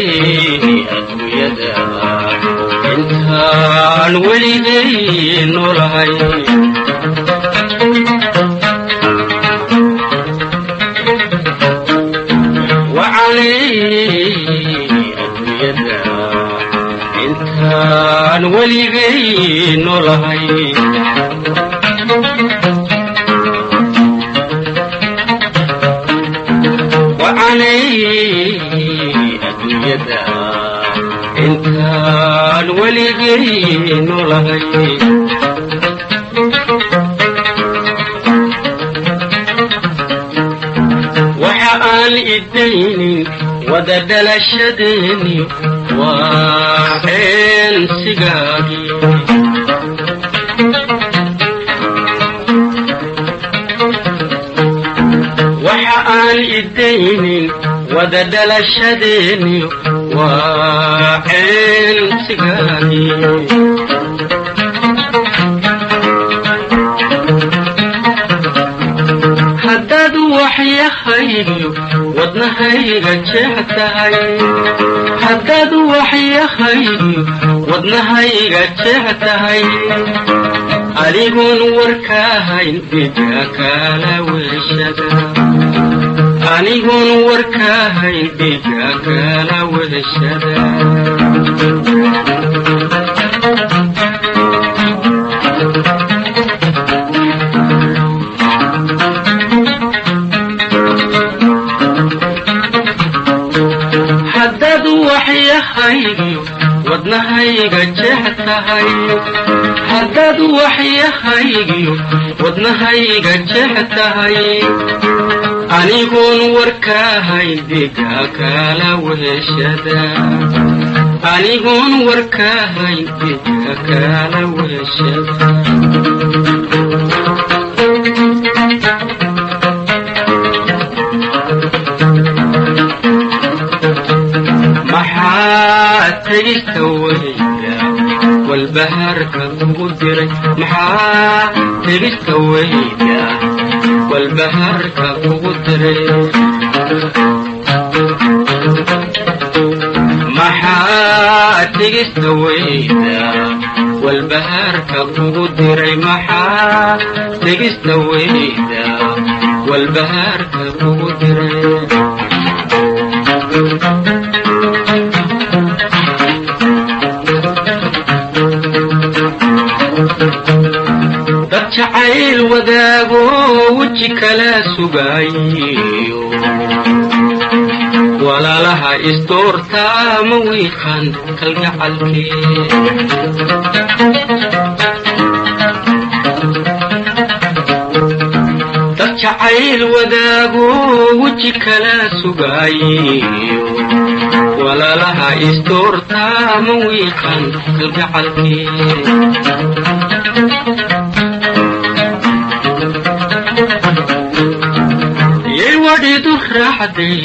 Adduunyada intaan weligay noolahay. Wacanay adduunyada intaan weligay noolahay. Wacanay adduunyada intaan weligay noolahay. Waxa aan idaynin wada dhalashadeeni waa ceensigaagii. Waxa aan idaynin wada dhalashadeeni waa ceensigaagii. Haddaad waxyahaygiyo wadnahayga jeex tahay, haddaad waxyahaygiyo wadnahayga jeex tahay, adigoon warkaahayn dhiga kala weheshada, anigoon warkaahayn dhiga kala weheshada. Haddaad waxyahaygiyo wadnahayga jeex tahay, haddaad waxyahaygiyo wadnahayga jeex tahay, anigoon warkaahayn dhiga kala weheshada, anigoon warkaahayn dhiga kala weheshada. Maxaa tegista weyda walbahaarka kugu diray? Maxaa tegista weyda walbahaarka kugu diray? Maxaa tegista weyda walbahaarka kugu diray? Maxaa tegista weyda walbahaarka kugu diray? Dad jacayl wadaago weji kala sugaayo, walaalaha isdoortaa ma wiiqan kalgacalkee. Dad jacayl wadaago weji kala sugaayo, walaalaha isdoortaa ma wiiqan kalgacalkee. Yay wadhidu raacday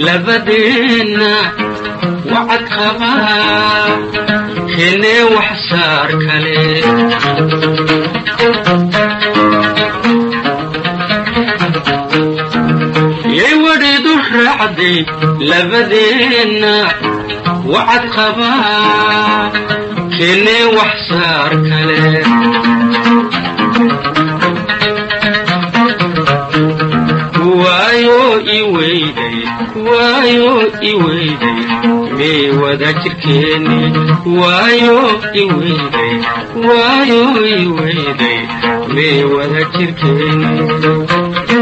labadeenna wacad qabaa keenee wax saar kale. Yay wadhidu raacday labadeenna wacad qabaa keenee wax saar kale. Waayo i weyday, waayo i weyday, mee wada jirkeeni? Waayo i weyday, waayo i weyday, mee wada jirkeeni?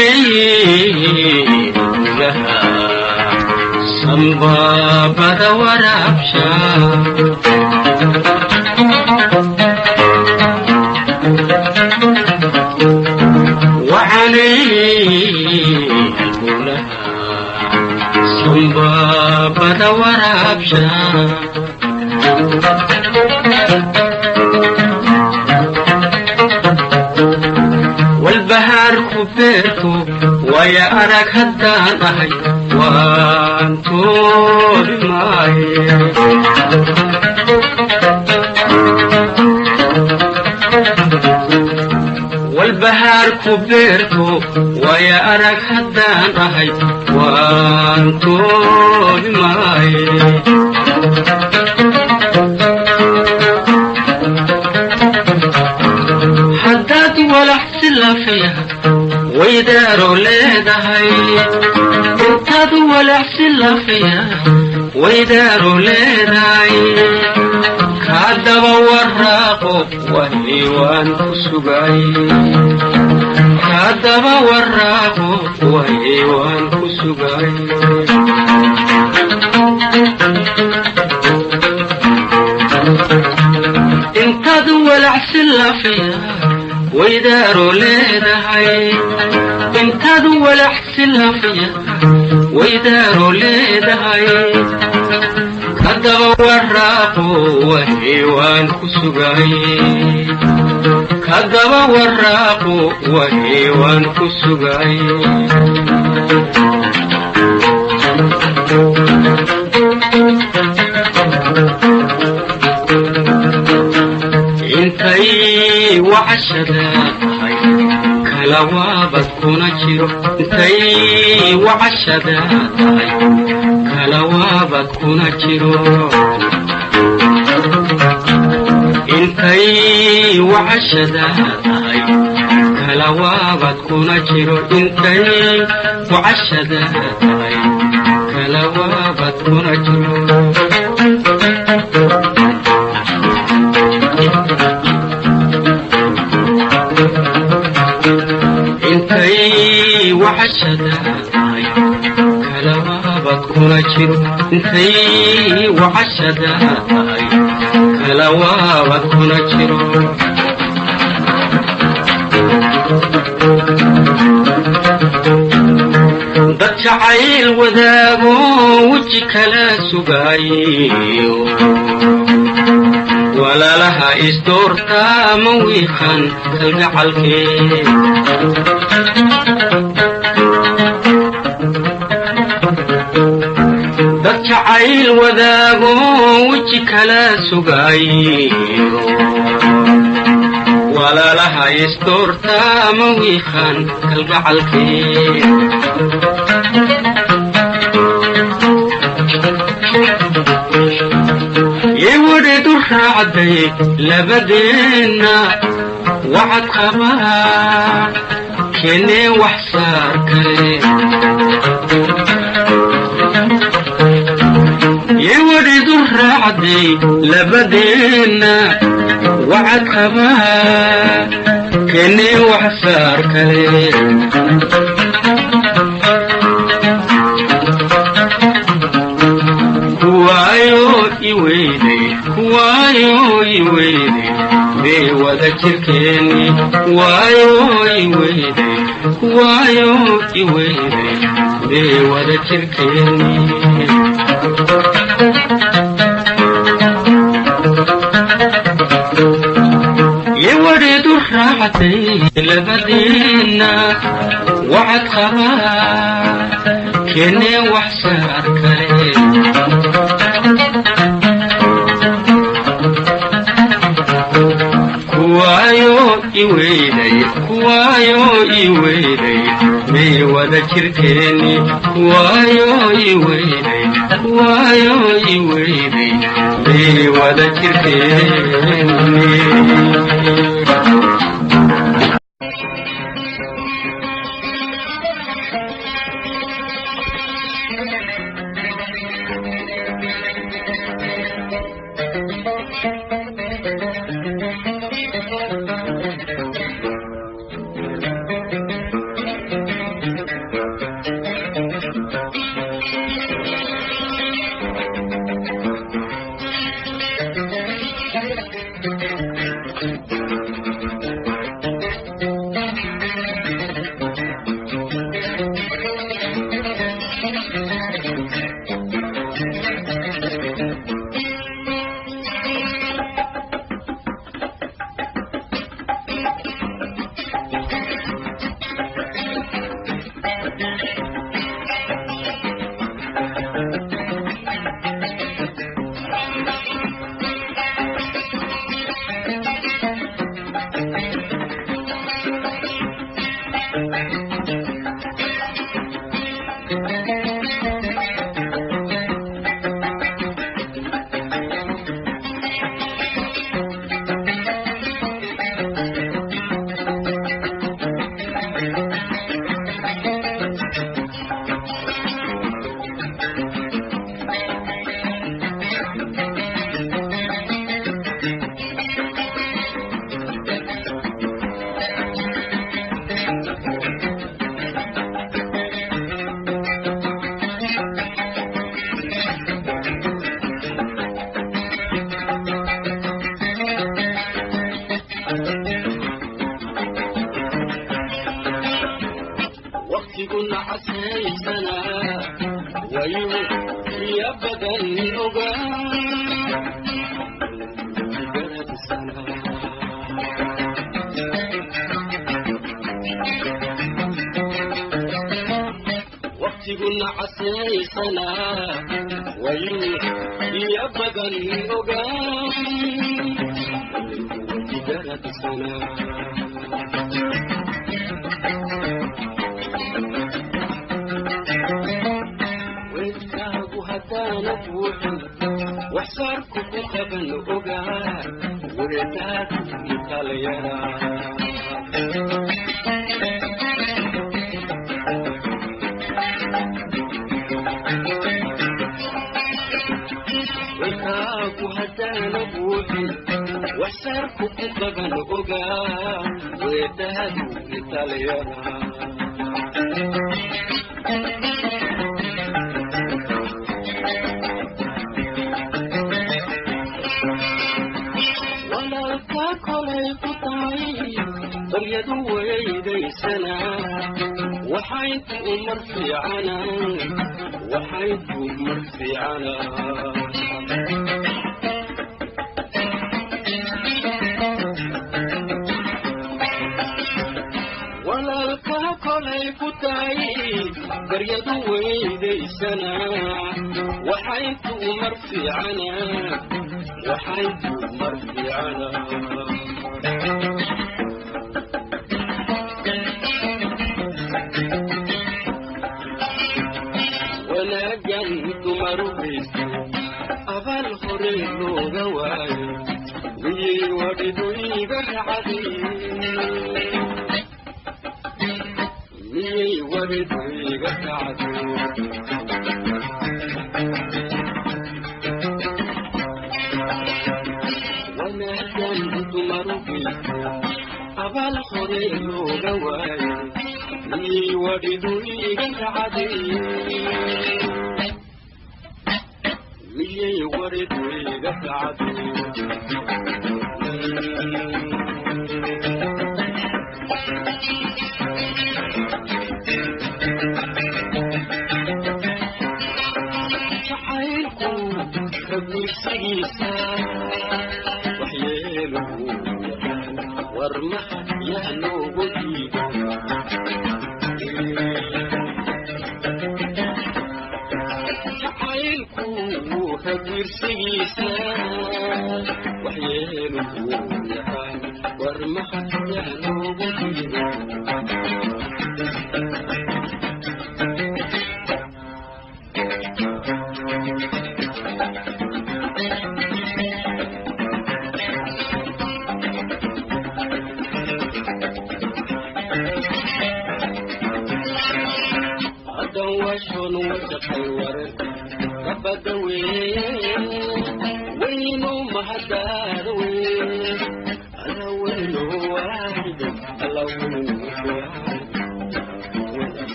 وعليه لها صنبابة ورابشة وعليه لها صنبابة ورابشة والبهار كبرتو ويا أراك هدان أهي وانتو بماي والبهار كبرتو ويا أراك هدان أهي وانتو بماي حداد ولا حسلا ويدارو ليدهي انتاد ولا حسلا فيها ويدارو ليدهي كادب وراقو وهيوان كسوغاي كادب وراقو وهيوان كسوغاي انتاد ولا حسلا فيها ويدارو ليدهي انتاد ولا حسلا فيها ويدارو ليدهي كدب وراقو وهيوان كسوغاي كدب وراقو وهيوان كسوغاي intay wacashada tahay kala waabad kuna jiro intay wacashada tahay kala waabad kuna jiro intay wacashada tahay kala waabad kuna jiro intay wacashada tahay kala waabad kuna jiro intay wacashada tahay kala waabad kuna jiro intay wacashada tahay kala waabad kuna jiro dad jacayl wadaago weji kala sugaayo walaalaha isdoortaa ma wiiqan kalgacalkee dad jacayl wadaago weji kala sugaayo walaalaha isdoortaa ma wiiqan kalgacalkee yewadheedu raacday labadeenna wacad qabaa keenee wax saar kale yewadheedu raacday labadeenna wacad qabaa keenee wax saar kale kuwaayo iweyday mee wada jirkeeni waayo iweyday kuwaayo iweyday mee wada jirkeeni yewadheedu raacday labadeenna wacad qabaa keenee wax saar kale kuwaayo iweyday kuwaayo iweyday mee wada jirkeeni kuwaayo iweyday kuwaayo iweyday mee wada jirkeeni.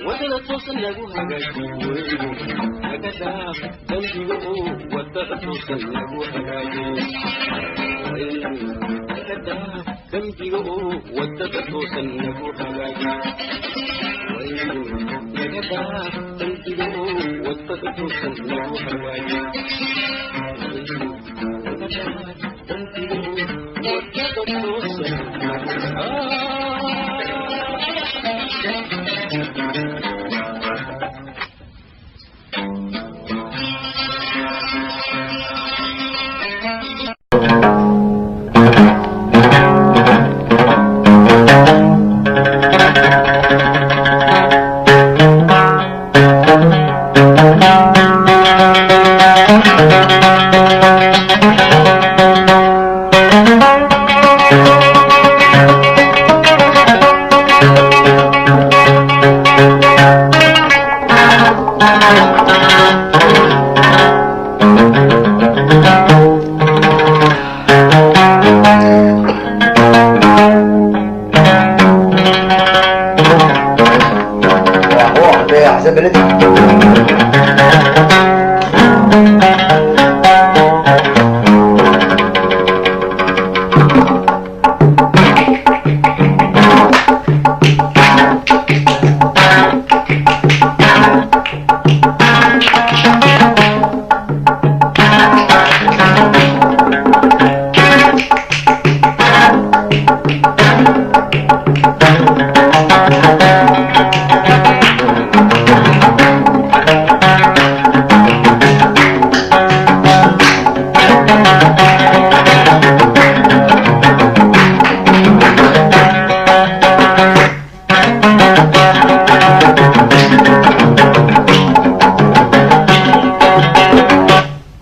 Wadada toosan lagu hagaaji, weygu naga dhaaf dambiga oo wadada toosan lagu hagaaji, weygu naga dhaaf dambiga oo wadada toosan lagu hagaaji, weygu naga dhaaf dambiga oo wadada toosan lagu hagaaji, weygu naga dhaaf dambiga oo wadada toosan lagu هو حساب بلدي.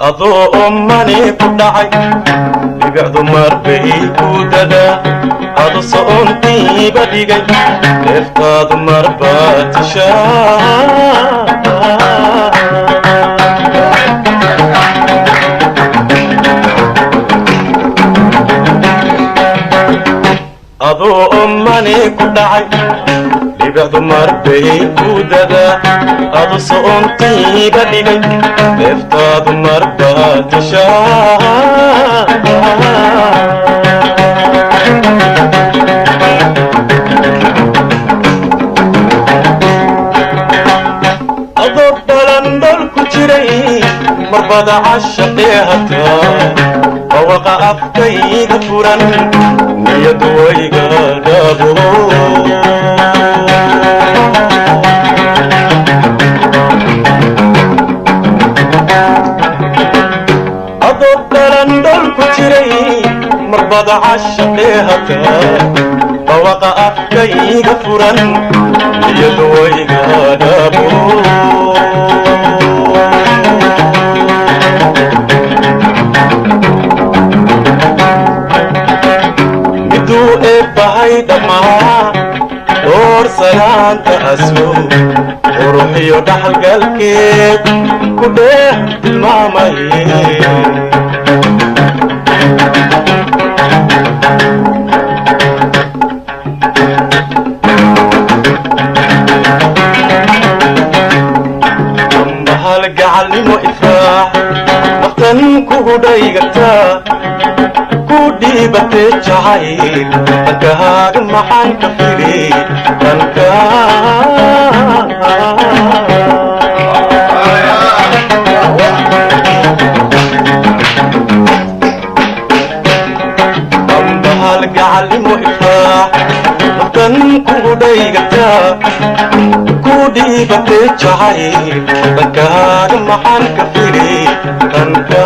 Adoo ummani ku dhacay dhibicdu marbay ku dadaa, ado soontiiba dhigay neeftaadu marbaa tishaa. Adoo ummani ku dhacay dhibicdu marbay ku dadaa, ado soontiiba dhigay neeftaadu marbaa tishaa. Adoo dhalandhol ku jiray marbada cashaqee hataa bawaqa afkayga furan niyadu wayga dhabo. Adoo dhalandhol ku jiray marbada cashaqee hataa bawaqa afkayga furan niyadu wayga dhabo. Miduu eebbahay dhammaa door salaanta aswo quruxiyo dhaxalgalkeed ku dheeh tilmaamaye. Dambahal gacalnimo ifraax naftan kugu dhaygataa ku dhiibatee jacayl dhankahaaga maxaan ka fili dhanka. Dambahal gacalnimo ifraax naftan kugu dhaygataa ku dhiibatee jacayl dhankahaaga maxaan ka fili dhanka.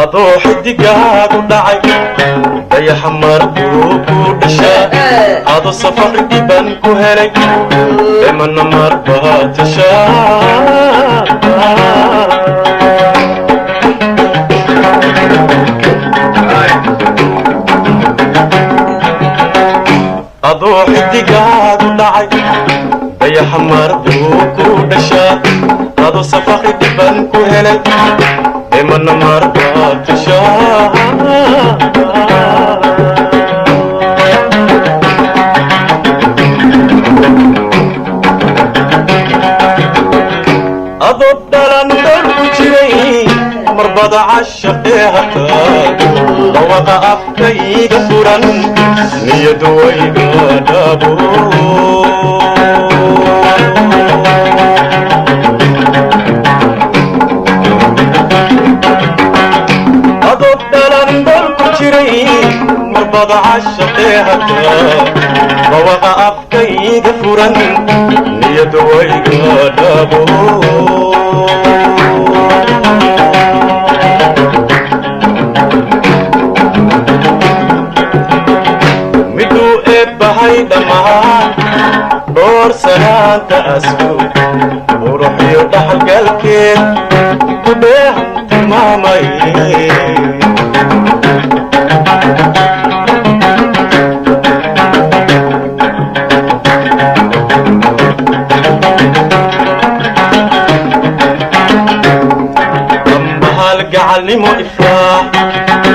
Adoo xidigaagu dhacay, dayaxa marbuu ku dhashaa. Ado safar dhiban ku helay, dhimana marbaad tashaa. Adoo xidigaagu dhacay, dayaxa marbuu ku dhashaa. Ado safar dhiban ku helay, dhimana marbaad tashaa. Adoo dhalan dhol ku jiray, marbada cashaqee hataa dhawaqa afkayga furan, niyadu wayga dhabo. Adoo dhalan dhol ku jiray, marbada cashaqee hataa dhawaqa afkayga furan, niyadu wayga dhabo. Miduu eebbahay dhammaan dhoor sanaanta asku quruxiyo dhaxalgalkeed ku dheehan tilmaamay. Dambahal gacalnimo ifraax,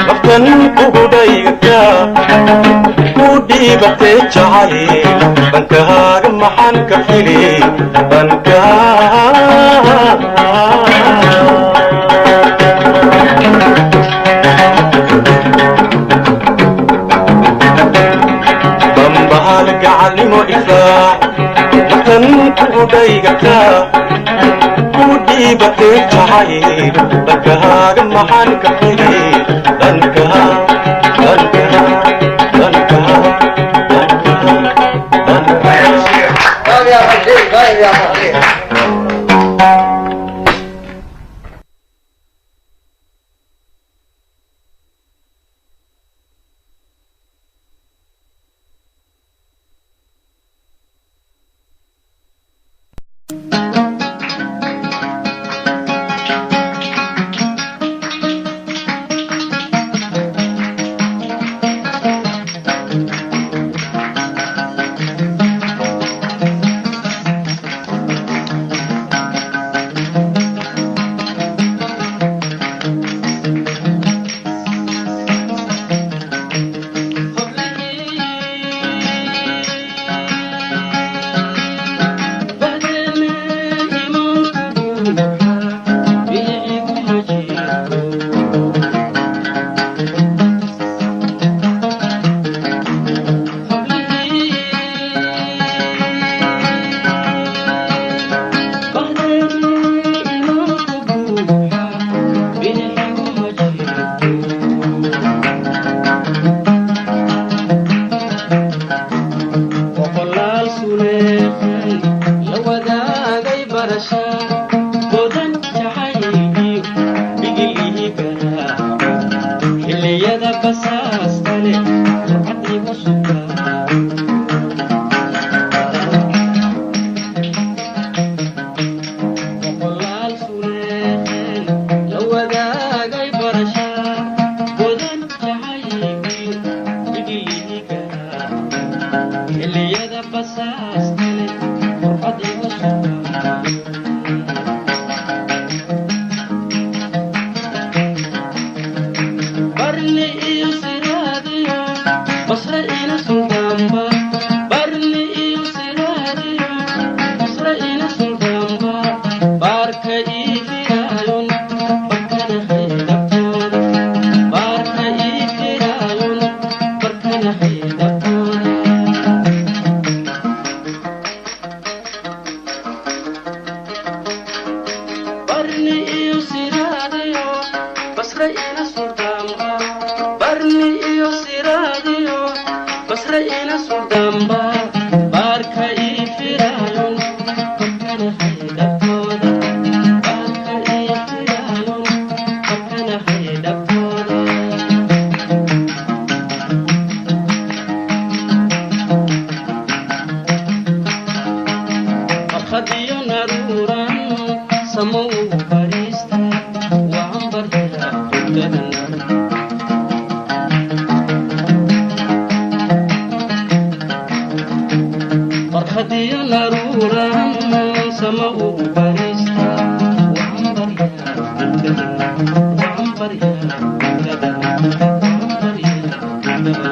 naftan kugu dhaygata ku dhiibatay jacayl. Dhankaaga maxaan ka fili dhankaa? Dambahal gacalnimo ifraax, naftan kugu dhaygata ku dhiibatay jacayl. Dhankaaga maxaan ka fili dhankaa, dhankaa, dhankaa, dhankaa, dhankaa? طيب يا فضيل، طيب يا فضيل. Haddii aan aruuran sama ugu barista, waan baryaa gundada, waan baryaa gundada, waan baryaa gundada.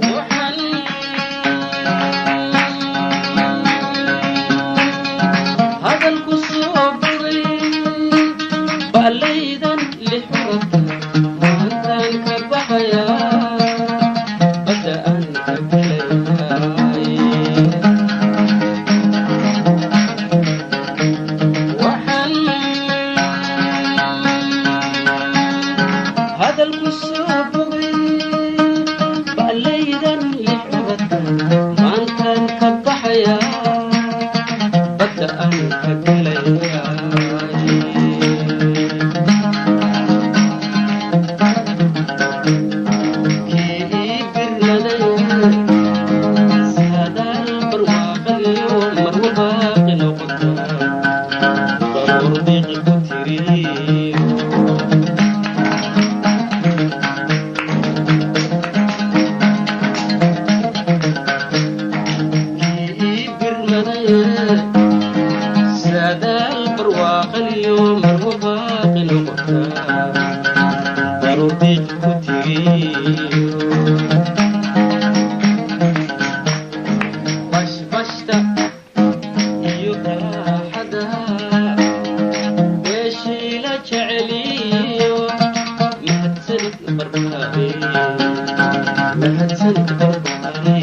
Waxaan hadalku soo bogay baalaydan lixurata, maantaan ka baxayaa, badda aan ka gelayaay. Waxaan hadalku soo bogay baalaydan lixurata, maantaan ka baxayaa, badda aan ka gelayaay. Kii ii birnaday saadaal barwaaqaliyo marwo baaqi noqota, baroor diiqi ku tiriyo. Kii ii birnaday saadaal barwaaqaliyo marwo baaqi noqota, baroor diiqi ku tiriyo. Bashbashta iyo raaxada beeshii la jeceliyo, mahadsanid barbaare, mahadsanid barbaare,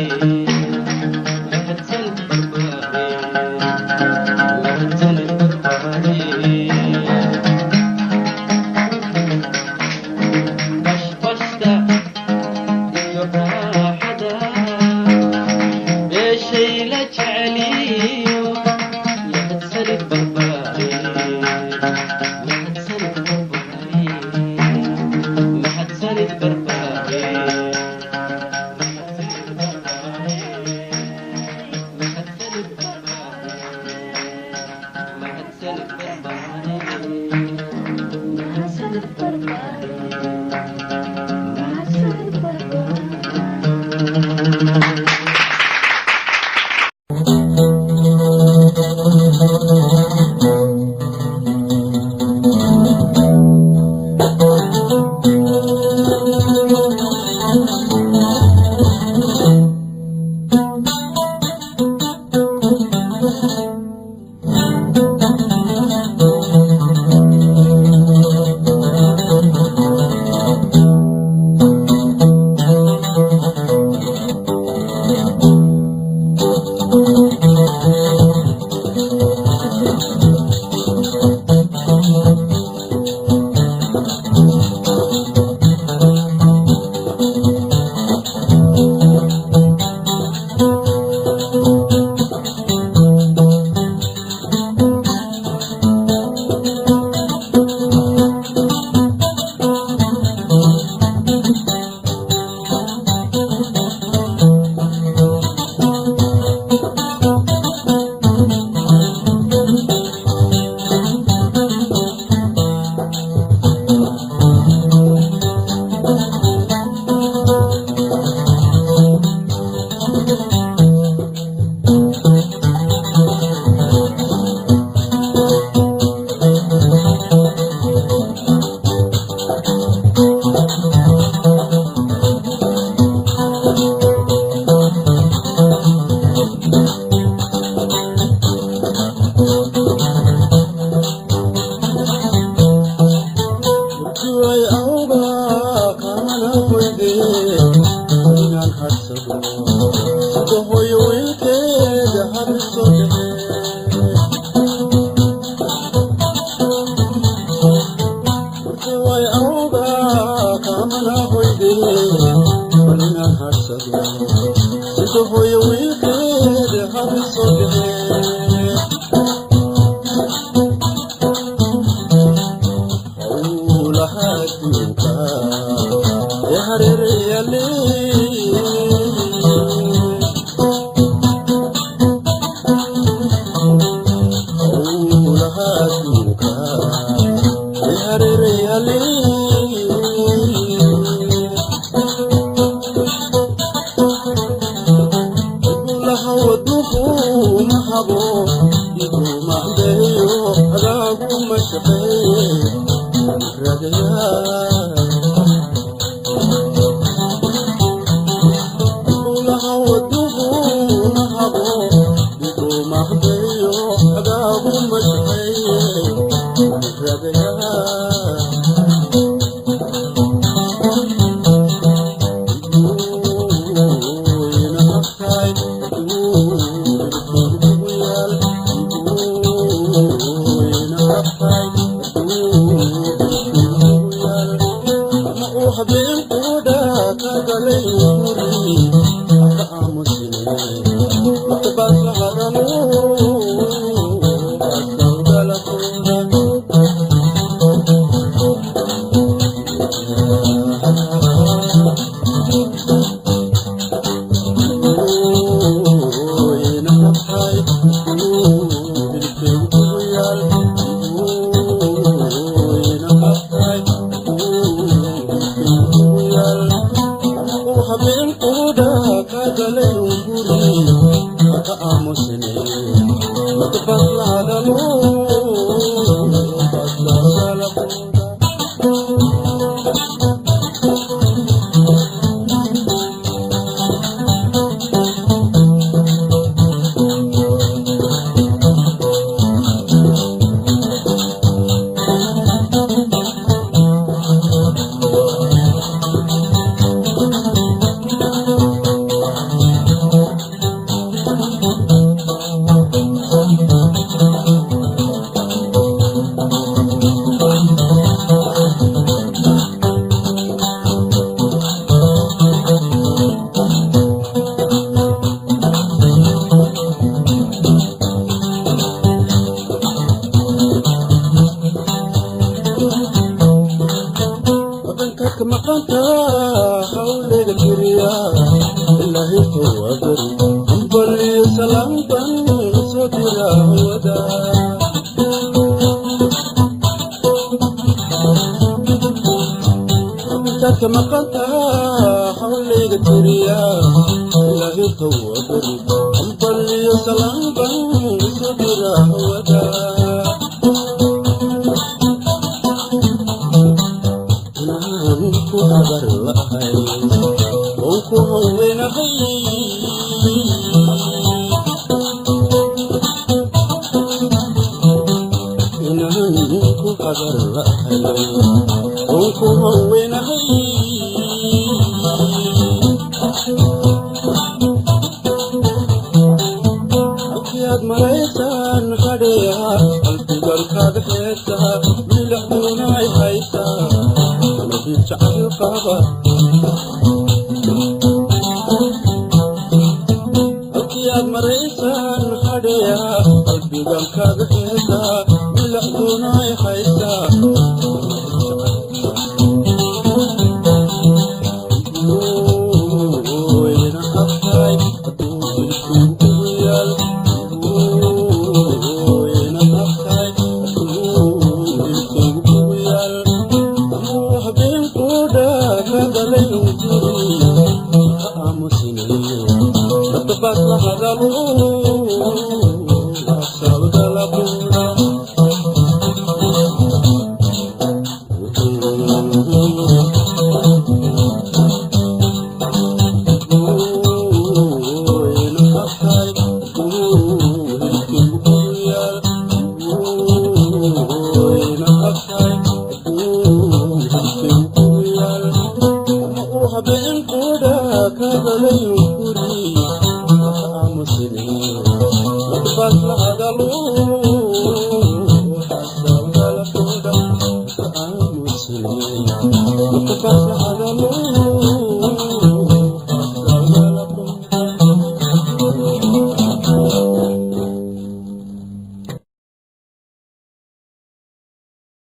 mahadsanid barbaare, mahadsanid barbaare. Bashbashta iyo raaxada beeshay la jeceliyo, mahadsanid barbaare, mahadsanid barbaare, mahadsanid barbaare, mahadsanid barbaare, mahadsanid barbaare, mahadsanid barbaare, mahadsanid barbaare, mahadsanid barbaare. Way awga kamana qoyde inaan harsado sida hooyo wiilkeeda hariso dhehe. Harsado sida hooyo wiilkeeda habiso dhehee. Howlaha adduunka ee hareerayale, howlaha adduunka ee hareerayale, laha waduhu ma habo igumahdeeyo hadaaguma shaqeeye ragayaa. Laha waduhu ma habo igumahdeeyo hadaaguma shaqeeye ragayaa. Wadanka maqanta hawlega tiriya ilaahay tawabari hambaliyo salaamban soo dira hawada. Wadanka maqanta hawlega tiriya ilaahay tawabari hambaliyo salaamban soo dira hawada. Ku habar la'ahay oo ku haweenahay, inaan ku habar la'ahay oo ku haweenahay. Halkii aad maraysaan hadheeha qalbigalkaada heesaha milacduuna ay haysaa anabi jacayl qaba. Halkii aad maraysaan hadheeha qalbigalkaada heesaha milacduuna ay haysaa. Wayna abtaay hadduu ilkugu yaal, wayna abtaay hadduu ilkugu yaal, amuu habeenkooda ka galay guri ka aamusinayo nabtabaas la hadalo asabdalaquura.